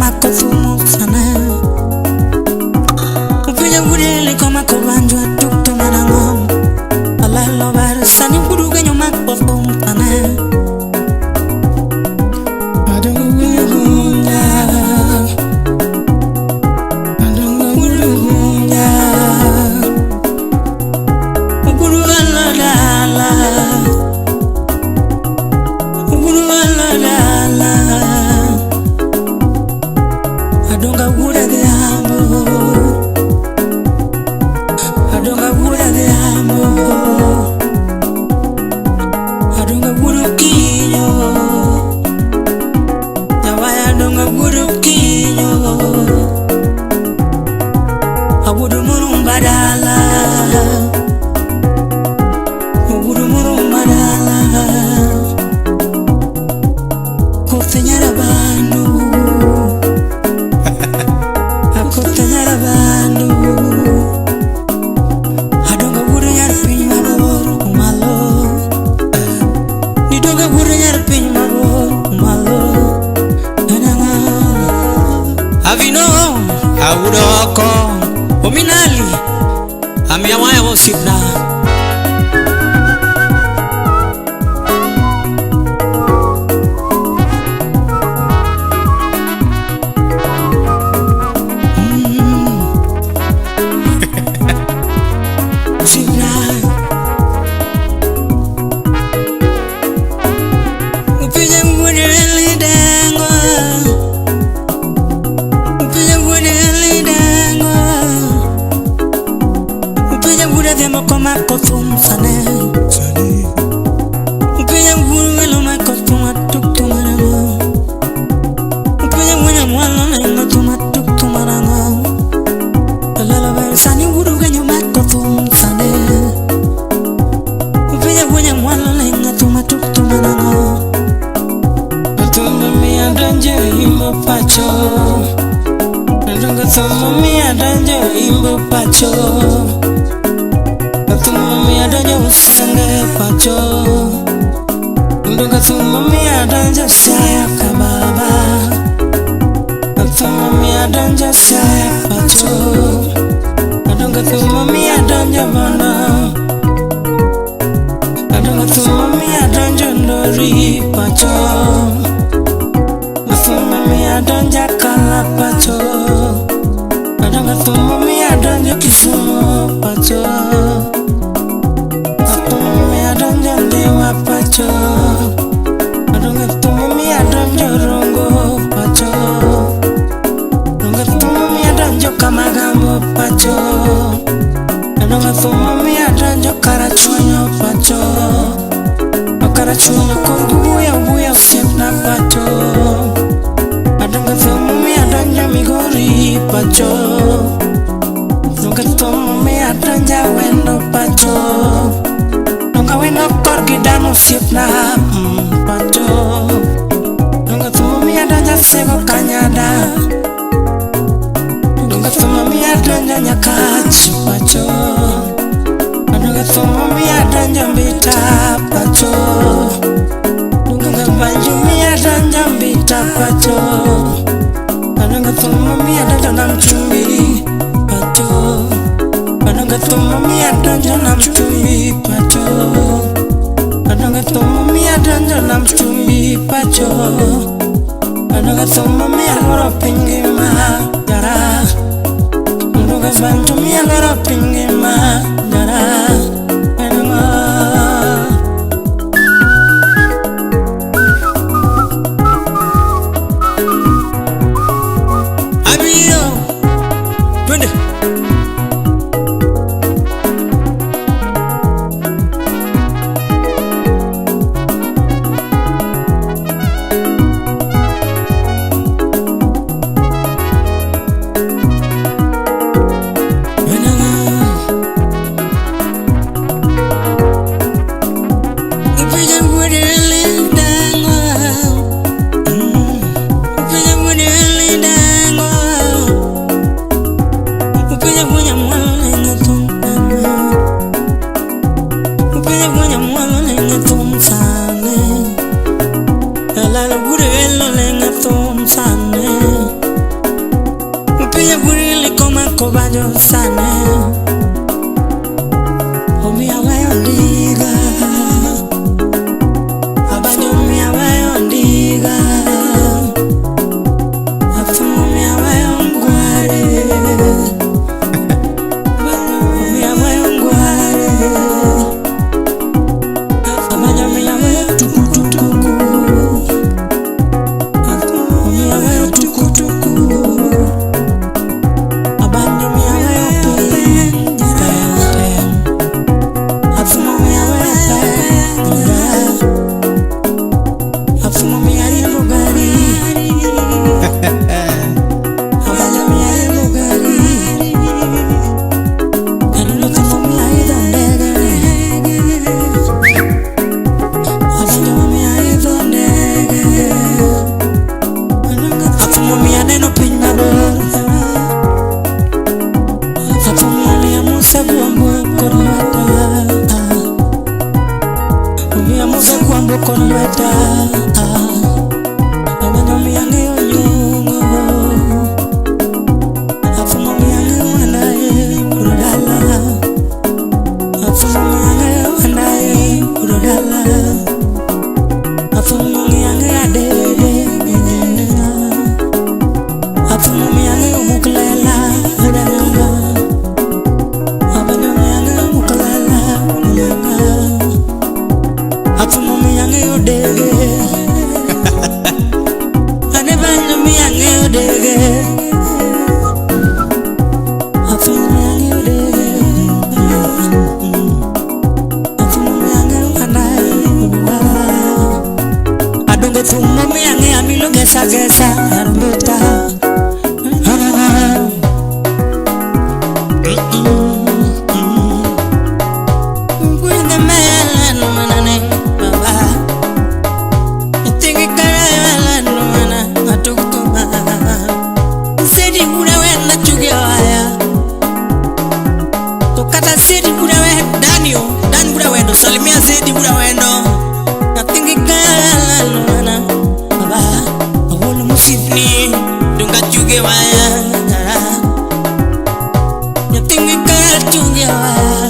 mako sana. Upija gurele koma kobanjo tuktu manango. Alalo bar sani guruge nyo mako sana. Ominali amiyawaya wosipna. ng'eyo sane Omiyo aweyo ndiga Abanjo omiyo aweyo ndiga Afumo omiyo aweyo ngware Omiyo aweyo ngware Abanjo omiyo aweyo tukutuku Omiyo aweyo tukutuku Abanjo omiyo aweyo piny piny Afumo omiyo aweyo piny Afumo omiyo ariembo gari Abanjo omiyo ariembo gari Adundo afumo omiyo aidho ndege Abanjo omiyo aidho ndege Afumo omiyo aneno piny mabor Afumo omiyo Musa gwambo kod lweta Omiyo Musa gwambo kod lweta Abanjo omiyo ang'eyo nyong'o Afumo omiyo ang'eyo wandaye wuod dala Afumo omiyo ang'eyo wandaye wuod dala Afumo omiyo ang'eyo adede minene Afumo omiyo ang'eyo muklela wuod ang'anga Abanjo omiyo ang'eyo muklela wuod ang'anga Afumo omiyo ang'eyo dege Ane banjo omiyo ang'eyo dege Afumo omiyo ang'eyo dege Afumo omiyo ang'eyo wandaye wuod dala Adongo thum momiyo ang'eyo amilo gesa gesa arumbeta Salimia Zedi Buda Wendo Musipni dunga chuge waya Nyathini kar chuge waya.